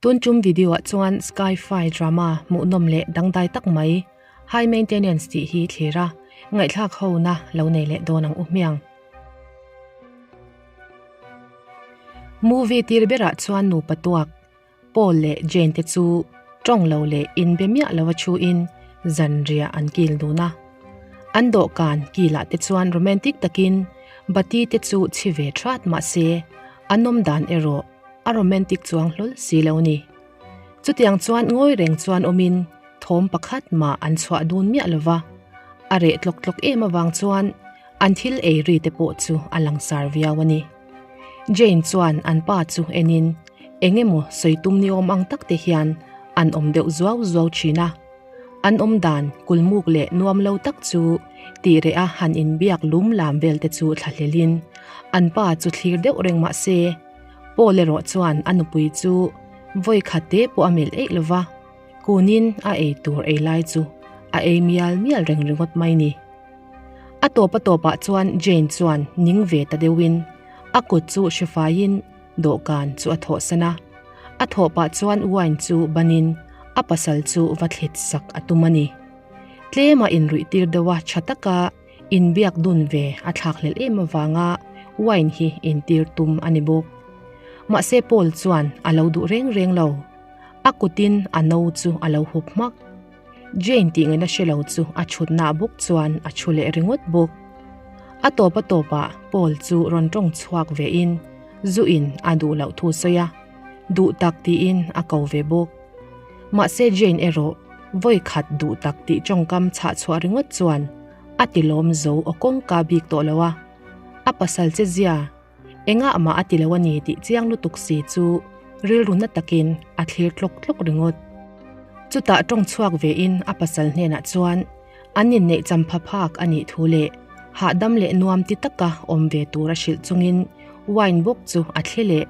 Tun tum video ah chuan Sky-fi drama hmuhnawm leh dangdai tak mai High Maintenance tih hi thlir a, ngaihthlak ho na lo nei leh dawn ang u hmiang. Movie tir berah chuan nupa tuak Paul leh Jane te chu tawng lo leh inbe miah lo a thu in zanriah an kil dun a. An dawhkan kilah te chuan romantic takin bati te chu chhi ve that mahse an awm dan erawh a romantic chuang hlawl si lo ni. Chutiang chuan ngawi reng chuan awmin thawm pakhat mah an chhuah dun miah lo va, a reh tlawk tlawk em avang chuan an thil ei ri te pawh chu a langsar viau a ni. Jane chuan an pa chu enin eng emaw sawi tum ni awm ang tak te hian an awm deuh zuau zuau thin a. An awm dan kulmuk leh nuam lo tak chu tih reh a han inbiak lum lam vel te chu thlahlelin an pa chu thlir deuh reng mah se, Paul erawh chuan a nupui chu vawi khat te pawh a melh eih lo va, kunin a ei tur ei lai chu a ei mial mial reng ringawt mai ni. A tawp a tawpah chuan Jane chuan ning ve ta deuhin a kut chu hre faiin dawhkan chu a thawhsan a. A thawh pah chuan wine chu banin a pasal chu va thlit sak a tum a ni. Tlema inruih tir deuha tha taka inbiak dun ve a thlak hlelh em avanga wine hi intir tum a ni bawk. Mahse Paul chuan a lo duh reng reng lo. A kutin a no chu a lo hup hmak. Jane tih ngaihna hre lo chu a chhutna bawk chuan a chhu leh ringawt bawk. A tawp a tawpah Paul chu rawn tawng chhuak ve in zu in a duh loh thu sawi a, duh tak tiin a ko ve bawk. Mahse Jane erawh vawi khat duh tak tih tawngkam chhah chhuah ringawt chuan a ti lawm zo aw kawngka bik tawh lo a, a pasal che zia engah mah a ti lo a ni tih chiang lutuk si chu rilru na takin a thlir tlawk tlawk ringawt. Chutah tawng chhuak vein a pasal hnenah chuan an inneih champha phak a nih thu leh hahdam leh nuam ti taka awm ve tur a hrilh chungin wine bawk chu a thli leh.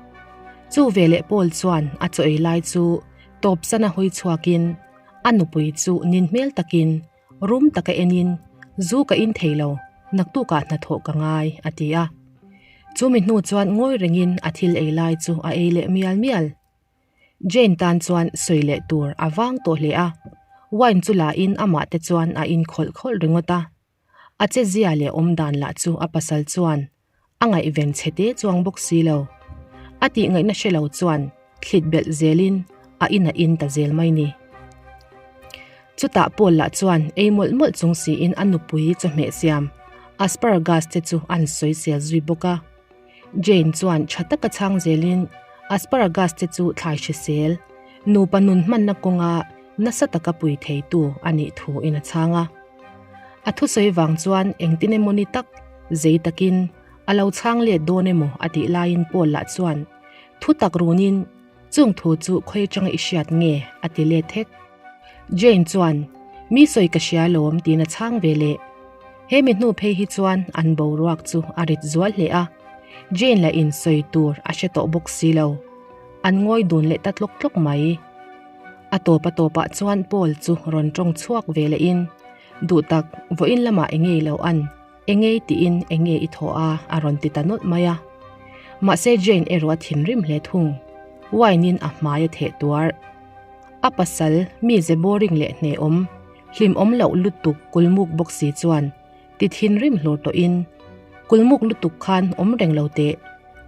Chu veleh Paul chuan a chaw ei lai chu tawpsan a hawi chhuakin a nupui chu nin hmel takin Rum taka enin, Zu ka in thei lo, naktukah hnathawh ka ngai, a ti a. Chumi hnu chuan ngawi rengin a thil ei lai chu a ei leh mial mial. Jane tan chuan sawi leh tur a vang tawh hle a, wine chu la in amah te chuan a in khawlh khawlh ringawt a. A che zia leh awm dan lah chu a pasal chuan a ngaihven chhe te chuang bawk si lo. A tih ngaihna hre lo chuan thlit belh zelin a in a in ta zel mai ni. Chutah Paul lah chuan ei mawlh mawlh chung siin a nupui chawhmeh siam asparagus te chu an sawi sel zui bawk a. Jane chuan tha taka chhang zelin asparagus te chu thlai hrisel, nupa nun hmanna kawnga nasa taka pui theitu a nih thu in a chhang a. A thusawi vang chuan engtin emaw ni tak zei takin a lo chhang let dawn emaw a tih laiin Paul lah chuan thu tak runin chung thu chu khawi atanga i hriat nge a ti let thek. Jane chuan mi sawi ka hria lawm tiin a chhang ve leh. He mi hnu phei hi chuan an boruak chu a rit zual hle a, Jane lah in sawi tur a hre tawh bawk si lo. An ngawi dun leh ta tlawk tlawk mai. A tawp a tawpah chuan Paul chu rawn tawng chhuak ve lehin, Duh tak, vawiin lamah enge i lo an, enge i tiin enge i thawh a, a rawn ti ta nawlh mai a. Mahse Jane erawh a thinrim hle thung. Wine-in a hmai a theh tuar. A pasal, mize boring leh hnehawm, hlimawm loh lutuk kulmuk bawk si chuan ti thinrim hlur tawhin, Kulmuk lutuk khan awm reng lo teh,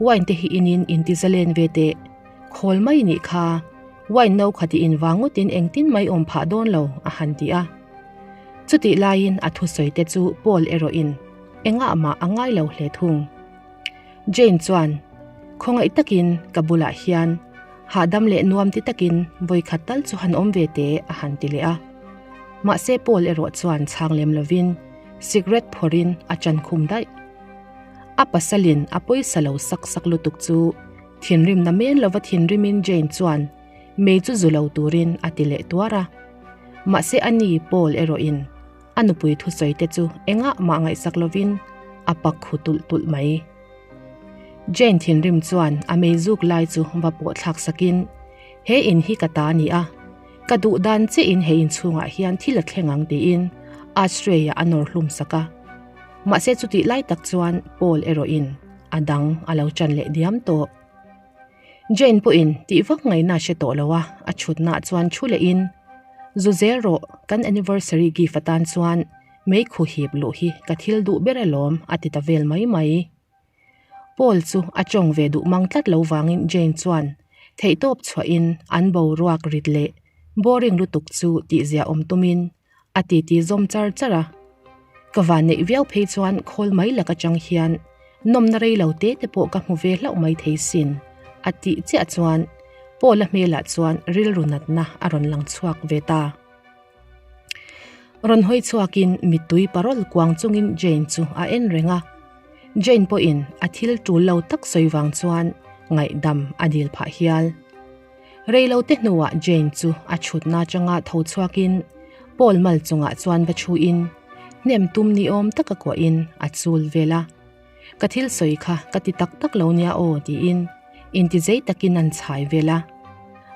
wine te hi inin inti zalen ve teh, khawl mai nih kha, wine no kha tiin vang ngawtin engtin mai awm phah dawn lo, a han ti a. Chutih laiin a thusawi te chu Paul erawhin engah mah a ngai lo hle thung. Jane chuan, Khawngaih takin ka bulah hian hahdam leh nuam ti takin vawikhat tal chu han awm ve teh, a han ti leh a. Mahse Paul erawh chuan chhang lem lovin cigarette phawrhin a chan khum daih. A pasalin a pawisa lo sak sak lutuk chu thinrimna men lova thinrimin Jane chuan mei chu zu lo turin a ti leh tuar a. Mahse ani Paul erawhin a nupui thusawi te chu engah mah ngaihsak lovin a pak khu tulh tulh mai. Jane thinrim chuan a mei zuk lai chu va pawh thlak sakin, He in hi ka ta a ni a, ka duh dan che in he inchhungah hian thil a thleng ang tiin Ashtray-ah a nawr hlum sak a. Mahse chutih lai tak chuan Paul erawhin a dang a lo chan leh diam tawh. Jane pawhin tih vak ngaihna a hre tawh lo a, a chhutnaah chuan thu lehin, Zu zel rawh, kan anniversary gift atan chuan meikhu hip luh hi ka thil duh ber alawm a ti ta vel mai mai. Paul chu a tawng ve duh mang tlat lo vangin Jane chuan theihtawp chhuahin an boruak rit leh boring lutuk chu tihzia awm tumin a titi zawm char char a. Ka van neih viau phei chuan khawl mai lak atang hian nawmna rei lo te te pawh ka hmu ve hlauh mai thei sin a tih chiah chuan Paul-a hmelah chuan rilru natna a rawn lang chhuak ve ta. Rawn hawi chhuakin mittui parol kuang chungin Jane chu a en reng a. Jane pawhin a thil tul lo tak sawi vang chuan ngaihdam a dil phah hial. Reilote hnuah Jane chu a chhutna atanga tho chhuakin Paul mal chungah chuan va thuin hnem tum ni awm taka kuahin a chul vel a. Ka thil sawi kha ka ti tak tak lo nia aw tiin intizei takin an chhai vel a.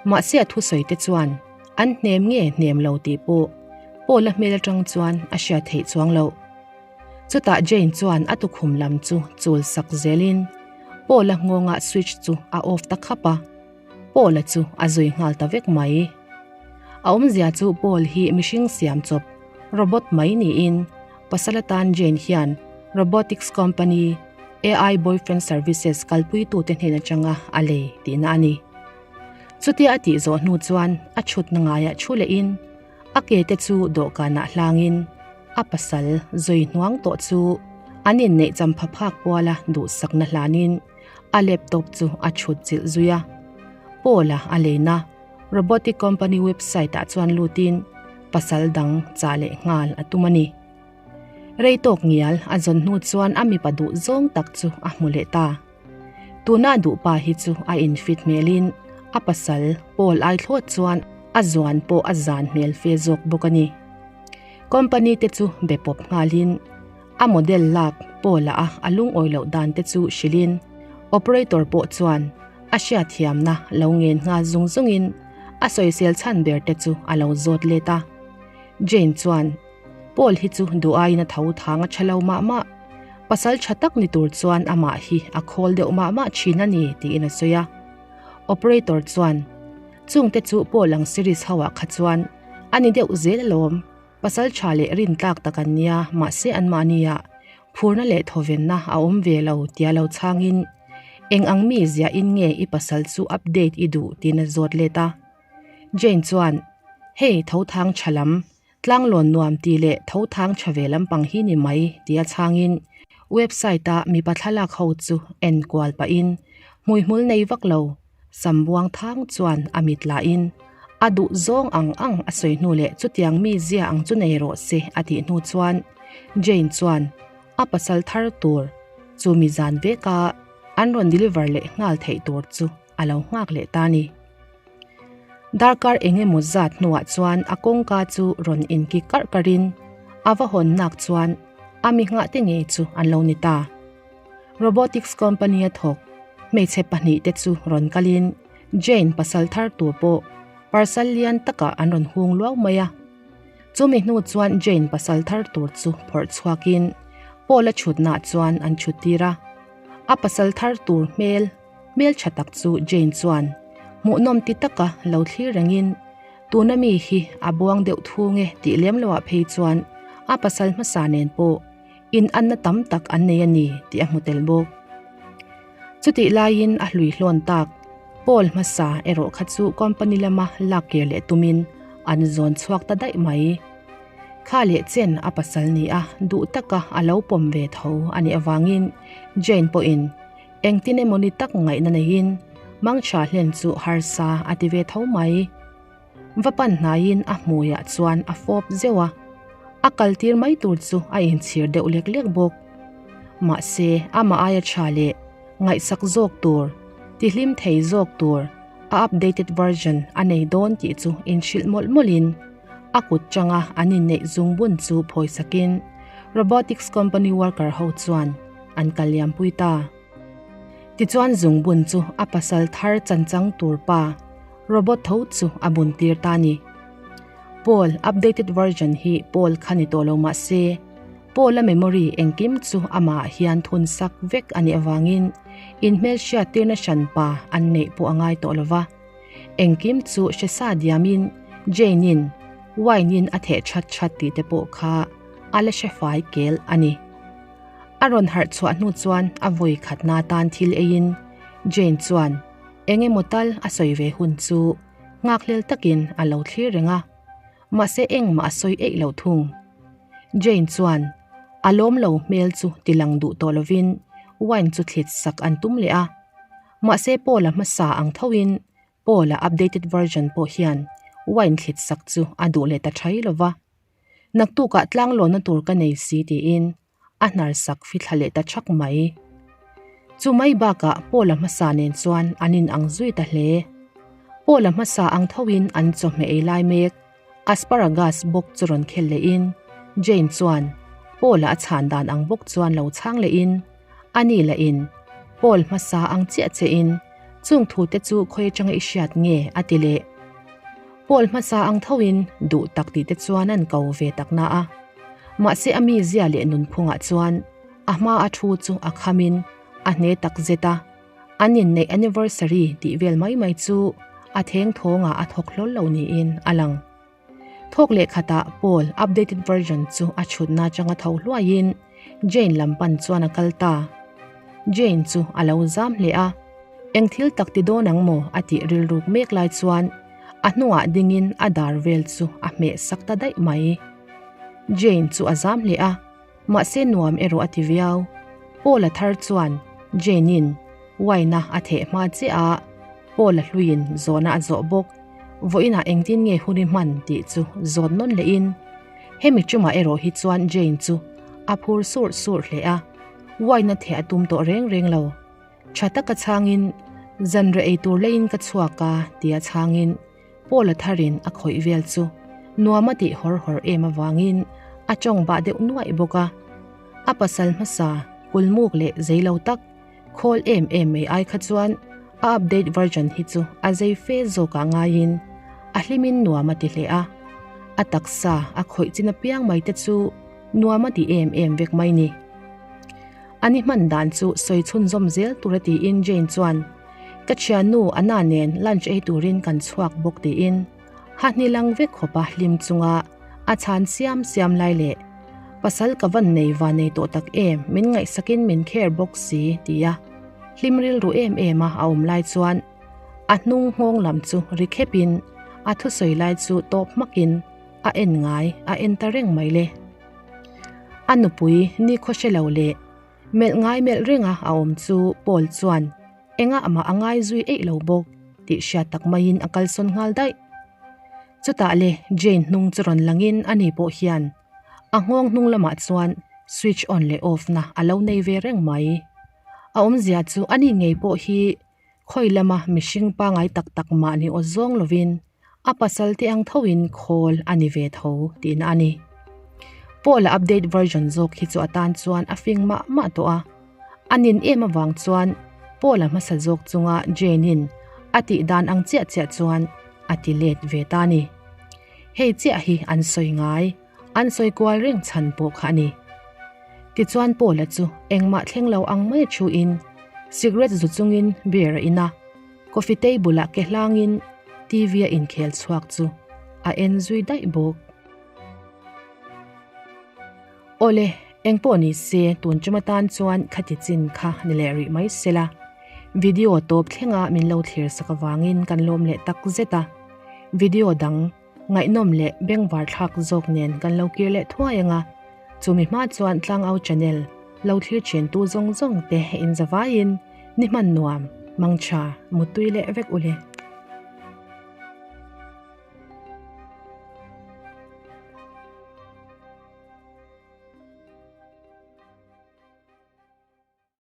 Mahse a thusawi te chuan an hnem nge hnem lo tih pawh Paul-a hmel atang chuan a hriat theih chuang loh. Chutah Jane chuan a tukhum lam chu chul sak zelin Paul-a nghawngah switch chu a off ta khap a, Paul-a chu a zui nghal ta vek mai. A awmzia chu Paul hi mihring siam chawp, robot mai niin pasal atan Jane hian robotics company AI Boyfriend Services kalpuitute hnen atanga a lei tihna a ni. Chutia a tih zawh hnu chuan a chhutna ngaiah thu lehin a ke te chu dawhkanah hlangin a pasal zui hnuang tawh chu an inneih champha phak puala duhsakna hlanin a laptop chu a chhut chilh zui a. Paul-a a leina robotic company website-ah chuan lutin pasal dang chah leh nghal a tum a ni. Rei tawk ngial a zawn hnu chuan a mipa duh zawng tak chu a hmu leh ta. Tuna a duh pa hi chu a infit hmelin a pasal Paul ai thlawt chuan a zuan pawh a zan hmel fe zawk bawk a ni. Company te chu be pawp nghalin a model lak Paul-a a a lungawi loh dan te chu hrilhin operator pawh chuan a hriatthiamna lo ngen nghal zung zungin a sawisel chhan ber te chu a lo zawt let a. Jane chuan Paul hi chu duh aiin a tho thang a tha lo mah mah. Pasal tha tak ni tur chuan amah hi a khawl deuh mah mah thin a ni tiin a sawi a. Operator chuan, Chungte chu Paul ang series ho ah kha chuan a ni deuh zel alawm. Pasal tha leh rintlak tak an nia mahse anmahni ah phurna leh thawvenna a awm ve lo tia lo chhangin eng ang mi ziahin nge i pasal chu update i duh tiin a zawt let a. Jane chuan, Hei tho thang tha lam, Tlanglawn nuam tih leh tho thang tha ve lampang hi ni mai tia chhangin website a mipa thlalak ho chu en kual pahin hmuihmul nei vak lo sam buang thang chuan a mit lahin a duh zawng ang ang a sawi hnu leh chutiang mi zia ang chu nei rawh se a tih hnu chuan Jane chuan a pasal thar tur chu mi zan veka an rawn deliver leh nghal theih tur chu a lo nghak leh ta ni. Darkar eng emaw zat hnuah chuan a kawngka chu rawn inki karh karhin a va hawn nak chuan a mi nghah te ngei chu an lo ni ta. Robotics company a thawk hmeichhe pahnihte chu rawn kalin Jane pasal thar tur pawh parcel lian takah an rawn hung luau mai a. Chumi hnu chuan Jane pasal thar tur chu phawrh chhuakin Paul-a chhutnaah chuan an chhut tir a. A pasal thar tur hmel. Hmeltha tak chu Jane chuan hmuhnawm ti taka lo thlir rengin tuna mi hi a buang deuh thung e tih lem loah phei chuan a pasal hmasa nen pawh in anna tam tak an nei a ni tih a hmu tel bawk. Chutih laiin a hlui hlawn tak Paul hmasa erawh kha chu company lama lak kir leh tumin an zawn chhuak ta daih mai. Kha leh chen a pasal ni a duh taka a lo pawm ve tho a nih avangin Jane pawhin Engtin emaw ni tak ngaihna neiin Mangtha hlen chu harsa a ti ve tho mai. Va pan hnaiin a hmuiah chuan a fawp zeuh a, a kaltir mai tur chu a inchhir deuh lek lek bawk. Mahse, amah aia tha leh ngaihsak zawk tur, tihlim thei zawk tur a updated version a nei dawn tih chu inhrilh mawlh mawlhin a kut tanga an inneih zungbun chu phawisakin robotics company worker ho chuan an kal liampui ta. Tichuan zungbun chu a pasal thar chanchang tur pa robot tho chu a bun tir ta ni. Paul updated version hi Paul kha ni tawh lo mah se, Paul-a memory engkim chu amah hian thun sak vek a nih avangin inhmelhriat tirna hranpa an neih pawh a ngai tawh lo va. Engkim chu hre sa diamin Jane-in wine-in a theh that that tih te pawh kha a la hre fai kel a ni. A rawn harh chhuah hnu chuan a vawi khatna atan thil eiin Jane chuan eng emaw tal a sawi ve hun chu nghakhlel takin a lo thlir reng a. Mahse engmah a sawi eih lo thung. Jane chuan a lawm lo hmel chu ti lang duh tawh lovin wine chu thlit sak an tum leh a. Mahse Paul-a hmasa ang thoin Paul-a updated version pawh hian wine thlit sak chu a duh leh ta thai lo va. Naktukah tlanglawnna tur ka nei si tiin a hnar sak fithla leh ta thak mai. Chu mai bakah Paul-a hmasa nen chuan an inang zui ta hle. Paul-a hmasa ang thoin an chawhmeh ei lai mek asparagus bawk chu rawn khel lehin Jane chuan Paul-a a chhan dan ang bawk chuan lo chhang lehin ani lahin Paul hmasa ang chiah chiahin chung thute chu khawi atanga i hriat nge a ti leh. Paul hmasa ang thoin duh tak tih te chuan an ko ve tak na a. Mahse a mizia leh nunphungah chuan a hma a thu chu a khamin a hne tak zet a, an inneih anniversary tih vel mai mai chu a theng thawngah a thawk hlawl lo niin a lang. Thawk leh khatah Paul updated version chu a chhutna atanga tho hluaiin Jane lam pan chuan a kal ta. Jane chu a lo zam hle a, eng thil tak ti dawn ang maw a tih rilruk mek lai chuan a hnungah dingin a dar vel chu a hmeh sak ta daih mai. Jane chu a zam hle a, mahse nuam erawh a ti viau. Paul-a thar chuan Jane-in wine-a a theh hma chiah a, Paul-a hluiin zawhna a zawh bawk. Vawiinah engtin nge hun i hman tih chu zawt nawn lehin hemi tumah erawh hi chuan Jane chu a phur surh surh hle a, wine-a theh a tum tawh reng reng lo. Tha taka chhangin, Zanriah ei tur leiin ka chhuak a tia chhangin Paul-a tharin a khawih vel chu nuam a tih hawr hawr em avangin a tawng bah deuh nuaih bawk a. A pasal hmasa kulmuk leh zei lo tak khawl em em mai ai kha chuan a update version hi chu a zei fe zawkah ngaiin a hlimin nuam a ti hle a. A taksa a khawih chin apiang mai te chu nuam a ti em em vek mai ni. A ni hman dan chu sawi chhunzawm zel tur a tiin Jane chuan, Ka thiannu Anna nen lunch ei turin kan chhuak bawk tiin hahni lang vek khawpa hlim chunga a chhan siam siam lai leh pasal ka van nei va nei tawh tak em min ngaihsakin min care bawk si tia hlim rilru em em a a awm lai chuan a hnung nghawng lam chu ri khepin a thusawi lai chu tawp hmakin a en ngai a en ta reng mai le. A nupui ni khaw hre lo leh melh ngai melh renga a awm chu Paul chuan engah mah a ngai zui eih lo bawk tih hriat tak maiin a kalsawn nghal daih. Chutah le Jane hnung chu rawn langin ani pawh hian a nghawng hnung lamah chuan switch on leh off na a lo nei ve reng mai. A awmzia chu ani ngei pawh hi Khawi lama mihring pangai tak tak mahni aw zawng lovin a pasal te ang thoin khawl a ni ve tho tihna a ni. Paul-a update version zawk hi chu atan chuan a fing mah mah tawh a. A nin em avang chuan Paul-a hmasa zawk chunga Jane-in a tih dan ang chiah chiah chuan a ti let ve ta a ni. Hei chiah hi an sawi ngai, an sawi kual reng chhan pawh kha a ni. Tichuan Paul-a chu engmah thleng lo ang mai a thuin cigarette zu chungin beer a in a, coffee table ah ke hlangin TV a inkhel chhuak chu a en zui daih bawk. Awle, engpawh ni se tun tum atan chuan khati chin kha ni leh rih mai sela. Video tawp thlenga min lo thlir sak avangin kan lawm leh tak zet a, video dang Ngaihnawm leh bengvar thlak zawk nen kan lo kir leh thuai ang a, chumi hma chuan Tlangau Channel lo thlir thin tu zawng zawng te in zavaiin ni hman nuam, mangtha, muttui leh vek ule.